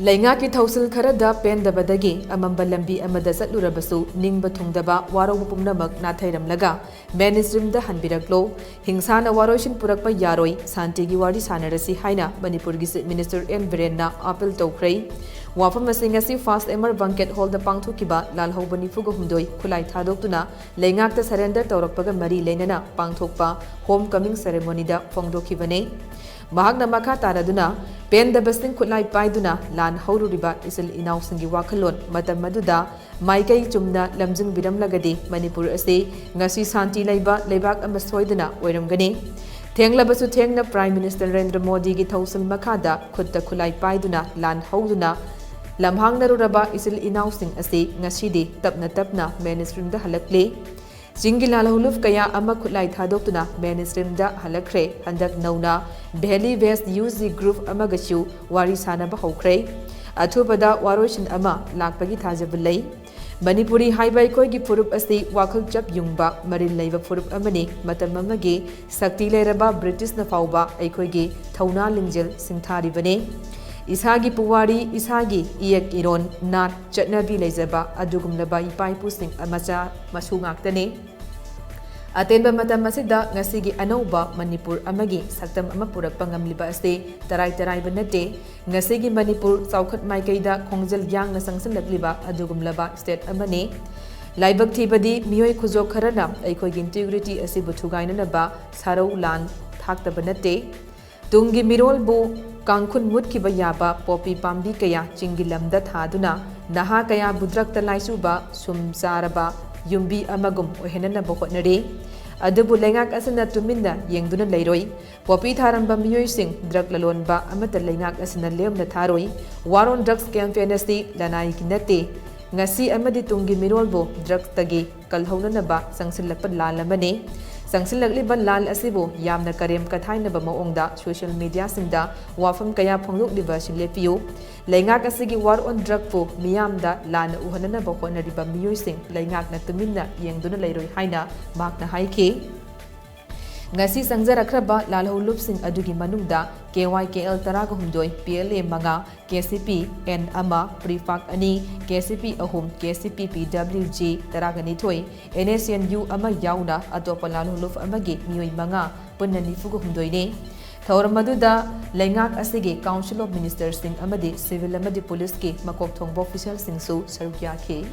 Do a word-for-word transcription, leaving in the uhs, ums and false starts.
ꯂꯩꯉꯥꯛꯀꯤ ꯊꯧꯁꯤꯜ ꯈꯔꯗ ꯄꯦꯟꯗꯕꯗꯒꯤ ꯑꯃꯝꯕ ꯂꯝꯕꯤ ꯑꯃꯗ ꯆꯠꯂꯨꯔꯕꯁꯨ ꯅꯤꯡꯕ ꯊꯨꯡꯗꯕ ꯋꯥꯔꯧꯕ ꯄꯨꯝꯅꯃꯛ ꯅꯥꯊꯩꯔꯝꯂꯒ mainstreamꯗ ꯍꯟꯕꯤꯔꯛꯂꯣ꯫ ꯍꯤꯡꯁꯥꯅ ꯋꯥꯔꯣꯏꯁꯤꯟ ꯄꯨꯔꯛꯄ ꯌꯥꯔꯣꯏ, ꯁꯥꯟꯇꯤꯒꯤ ꯋꯥꯔꯤ ꯁꯥꯟꯅꯔꯁꯤ ꯍꯥꯏꯅ ꯃꯅꯤꯄꯨꯔꯒꯤ Chief Minister ꯑꯦꯟ ꯕꯤꯔꯦꯟꯅ appeal ꯇꯧꯈ꯭ꯔꯦ꯫ ꯋꯥꯐꯝ ꯑꯁꯤ ꯉꯁꯤ First M R Banquet Hallꯗ ꯄꯥꯡꯊꯣꯛꯈꯤꯕ ꯂꯥꯜꯍꯧꯕ ꯅꯤꯐꯨꯒ ꯍꯨꯝꯗꯣꯏ ꯈꯨꯠꯂꯥꯏ ꯊꯥꯗꯣꯛꯇꯨꯅ ꯂꯩꯉꯥꯛꯇ surrender ꯇꯧꯔꯛꯄꯒ ꯃꯔꯤ ꯂꯩꯅꯅ ꯄꯥꯡꯊꯣꯛꯄ home coming ceremonyꯗ ꯐꯣꯡꯗꯣꯛꯈꯤꯕꯅꯤ꯫ ꯃꯍꯥꯛꯅ ꯃꯈꯥ ꯇꯥꯔꯗꯨꯅ, ꯄꯦꯟꯗꯕꯁꯤꯡ ꯈꯨꯠꯂꯥꯏ ꯄꯥꯏꯗꯨꯅ ꯂꯥꯟ ꯍꯧꯔꯨꯔꯤꯕ ꯏꯆꯤꯜ ꯏꯅꯥꯎꯁꯤꯡꯒꯤ ꯋꯥꯈꯜꯂꯣꯟ ꯃꯇꯝ ꯑꯗꯨꯗ ꯃꯥꯏꯀꯩ ꯆꯨꯝꯅ ꯂꯝꯖꯤꯡꯕꯤꯔꯝꯂꯒꯗꯤ ꯃꯅꯤꯄꯨꯔ ꯑꯁꯤ ꯉꯁꯤ ꯁꯥꯟꯇꯤ ꯂꯩꯕ ꯂꯩꯕꯥꯛ ꯑꯃ ꯁꯣꯏꯗꯅ ꯑꯣꯏꯔꯝꯒꯅꯤ꯫ ꯊꯦꯡꯂꯕꯁꯨ ꯊꯦꯡꯅ Prime Minister ꯅꯔꯦꯟꯗ꯭ꯔ ꯃꯣꯗꯤꯒꯤ ꯊꯧꯁꯤꯜ ꯃꯈꯥꯗ ꯈꯨꯠꯇ ꯈꯨꯠꯂꯥꯏ ꯄꯥꯏꯗꯨꯅ ꯂꯥꯟ ꯍꯧꯗꯨꯅ ꯂꯝꯍꯥꯡꯅꯔꯨꯔꯕ ꯏꯆꯤꯜ ꯏꯅꯥꯎꯁꯤꯡ ꯑꯁꯤ ꯉꯁꯤꯗꯤ ꯇꯞꯅ ꯇꯞꯅ mainstreamꯗ ꯍꯜꯂꯛꯂꯤ꯫ ꯆꯤꯡꯒꯤ ꯂꯥꯜꯍꯧꯂꯨꯞ ꯀꯌꯥ ꯑꯃ ꯈꯨꯠꯂꯥꯏ ꯊꯥꯗꯣꯛꯇꯨꯅ mainstreamꯗ ꯍꯜꯂꯛꯈ꯭ꯔꯦ꯫ ꯍꯟꯗꯛ ꯅꯧꯅ Valley West U G group ꯑꯃꯒꯁꯨ ꯋꯥꯔꯤ ꯁꯥꯅꯕ ꯍꯧꯈ꯭ꯔꯦ꯫ ꯑꯊꯨꯕꯗ ꯋꯥꯔꯣꯏꯁꯤꯟ ꯑꯃ ꯂꯥꯛꯄꯒꯤ ꯊꯥꯖꯕ ꯂꯩ꯫ ꯃꯅꯤꯄꯨꯔꯤ ꯍꯥꯏꯕ ꯑꯩꯈꯣꯏꯒꯤ ꯐꯨꯔꯨꯞ ꯑꯁꯤ ꯋꯥꯈꯜ ꯆꯞ ꯌꯨꯡꯕ, ꯃꯔꯤꯜ ꯂꯩꯕ ꯐꯨꯔꯨꯞ ꯑꯃꯅꯤ꯫ ꯃꯇꯝ ꯑꯃꯒꯤ ꯁꯛꯇꯤ ꯂꯩꯔꯕ ꯕ꯭ꯔꯤꯇꯤꯁꯅ ꯐꯥꯎꯕ ꯑꯩꯈꯣꯏꯒꯤ ꯊꯧꯅꯥ ꯂꯤꯡꯖꯦꯜ ꯁꯤꯡꯊꯥꯔꯤꯕꯅꯤ꯫ ꯏꯁꯥꯒꯤ ꯄꯨꯋꯥꯔꯤ, ꯏꯁꯥꯒꯤ ꯏꯌꯦꯛ ꯏꯔꯣꯟ, ꯅꯥꯠ, ꯆꯠꯅꯕꯤ ꯂꯩꯖꯕ ꯑꯗꯨꯒꯨꯝꯂꯕ ꯏꯄꯥ ꯏꯄꯨꯁꯤꯡ ꯃꯆꯥ ꯃꯁꯨ ꯉꯥꯛꯇꯅꯤ꯫ ꯑꯇꯦꯟꯕ ꯃꯇꯝ ꯑꯁꯤꯗ ꯉꯁꯤꯒꯤ ꯑꯅꯧꯕ ꯃꯅꯤꯄꯨꯔ ꯑꯃꯒꯤ ꯁꯛꯇꯝ ꯑꯃ ꯄꯨꯔꯛꯄ ꯉꯝꯂꯤꯕ ꯑꯁꯤ ꯇꯔꯥꯏ ꯇꯔꯥꯏꯕ ꯅꯠꯇꯦ꯫ ꯉꯁꯤꯒꯤ ꯃꯅꯤꯄꯨꯔ ꯆꯥꯎꯈꯠ ꯃꯥꯏꯀꯩꯗ ꯈꯣꯡꯖꯦꯜ ꯌꯥꯡꯅ ꯆꯪꯁꯤꯜꯂꯛꯂꯤꯕ ꯑꯗꯨꯒꯨꯝꯂꯕ state ꯑꯃꯅꯤ꯫ ꯂꯥꯏꯕꯛ ꯊꯤꯕꯗꯤ ꯃꯤꯑꯣꯏ ꯈꯨꯖꯣꯛ ꯈꯔꯅ ꯑꯩꯈꯣꯏꯒꯤ integrity ꯑꯁꯤꯕꯨ ꯊꯨꯒꯥꯏꯅꯅꯕ ꯁꯥꯔꯧ ꯂꯥꯟ ꯊꯥꯛꯇꯕ ꯅꯠꯇꯦ꯫ ꯇꯨꯡꯒꯤ ꯃꯤꯔꯣꯜꯕꯨ ꯀꯥꯡꯈꯨꯟ ꯃꯨꯠꯈꯤꯕ ꯌꯥꯕ ꯄꯣꯄꯤ ꯄꯥꯝꯕꯤ ꯀꯌꯥ ꯆꯤꯡꯒꯤ ꯂꯝꯗ ꯊꯥꯗꯨꯅ ꯅꯍꯥ ꯀꯌꯥꯕꯨ drugꯇ ꯂꯥꯏꯆꯨꯕ ꯁꯨꯝ ꯆꯥꯔꯕ ꯌꯨꯝꯕꯤ ꯑꯃꯒꯨꯝ ꯑꯣꯏꯍꯟꯅꯅꯕ ꯍꯣꯠꯅꯔꯤ꯫ ꯑꯗꯨꯕꯨ ꯂꯩꯉꯥꯛ ꯑꯁꯤꯅ ꯇꯨꯃꯤꯟꯅ ꯌꯦꯡꯗꯨꯅ ꯂꯩꯔꯣꯏ꯫ ꯄꯣꯄꯤ ꯊꯥꯔꯝꯕ ꯃꯤꯑꯣꯏꯁꯤꯡ drug ꯂꯂꯣꯟꯕ ꯑꯃꯠꯇ ꯂꯩꯉꯥꯛ ꯑꯁꯤꯅ ꯂꯦꯝꯅ ꯊꯥꯔꯣꯏ꯫ War on Drugs campaign ꯑꯁꯤ ꯂꯅꯥꯏꯒꯤ ꯅꯠꯇꯦ꯫ ꯉꯁꯤ ꯑꯃꯗꯤ ꯇꯨꯡꯒꯤ ꯃꯤꯔꯣꯜꯕꯨ drugꯇꯒꯤ ꯀꯜꯍꯧꯅꯅꯕ ꯆꯪꯁꯤꯜꯂꯛꯄ ꯂꯥꯟ ꯑꯃꯅꯤ꯫ ꯆꯪꯁꯤꯜꯂꯛꯂꯤꯕ ꯂꯥꯟ ꯑꯁꯤꯕꯨ ꯌꯥꯝꯅ ꯀꯔꯦꯝ ꯀꯊꯥꯏꯅꯕ ꯃꯑꯣꯡꯗ social mediaꯁꯤꯡꯗ ꯋꯥꯐꯝ ꯀꯌꯥ ꯐꯣꯡꯗꯣꯛꯂꯤꯕ ꯑꯁꯤ ꯂꯦꯞꯄꯤꯌꯨ꯫ ꯂꯩꯉꯥꯛ ꯑꯁꯤꯒꯤ War on Drugꯄꯨ ꯃꯤꯌꯥꯝꯗ ꯂꯥꯟꯅ ꯎꯍꯟꯅꯅꯕ ꯍꯣꯠꯅꯔꯤꯕ ꯃꯤꯑꯣꯏꯁꯤꯡ ꯂꯩꯉꯥꯛꯅ ꯇꯨꯃꯤꯟꯅ ꯌꯦꯡꯗꯨꯅ ꯂꯩꯔꯣꯏ ꯍꯥꯏꯅ ꯃꯍꯥꯛꯅ ꯍꯥꯏꯈꯤ꯫ ꯉꯁꯤ ꯆꯪꯖꯔꯛꯈ꯭ꯔꯕ ꯂꯥꯜꯍꯧꯂꯨꯞꯁꯤꯡ ꯑꯗꯨꯒꯤ ꯃꯅꯨꯡꯗ ꯀꯦ ꯋꯥꯏ ꯀꯦ ꯑꯦꯜ ꯇꯔꯥꯒ ꯍꯨꯝꯗꯣꯏ, ꯄꯤ ꯑꯦꯜ ꯑꯦ ꯃꯉꯥ, ꯀꯦ ꯁꯤ ꯄꯤ ꯑꯦꯟ ꯑꯃ, ꯄ꯭ꯔꯤꯐꯥꯛ ꯑꯅꯤ, ꯀꯦ ꯁꯤ ꯄꯤ ꯑꯍꯨꯝ, ꯀꯦ ꯁꯤ ꯄꯤ ꯄꯤ ꯗꯕ꯭ꯂꯤꯎ ꯖꯤ ꯇꯔꯥꯒ ꯅꯤꯊꯣꯏ, ꯑꯦꯟ ꯑꯦꯁ ꯑꯦꯟ ꯌꯨ ꯑꯃ ꯌꯥꯎꯅ ꯑꯇꯣꯞꯄ ꯂꯥꯜꯍꯧꯂꯨꯞ ꯑꯃꯒꯤ ꯃꯤꯑꯣꯏ ꯃꯉꯥ, ꯄꯨꯟꯅ ꯅꯤꯐꯨꯒ ꯍꯨꯝꯗꯣꯏꯅꯤ꯫ ꯊꯧꯔꯝ ꯑꯗꯨꯗ ꯂꯩꯉꯥꯛ ꯑꯁꯤꯒꯤ Council of Ministerꯁꯤꯡ ꯑꯃꯗꯤ civil ꯑꯃꯗꯤ policeꯀꯤ ꯃꯀꯣꯛ ꯊꯣꯡꯕ officialꯁꯤꯡꯁꯨ ꯁꯔꯨꯛ ꯌꯥꯈꯤ꯫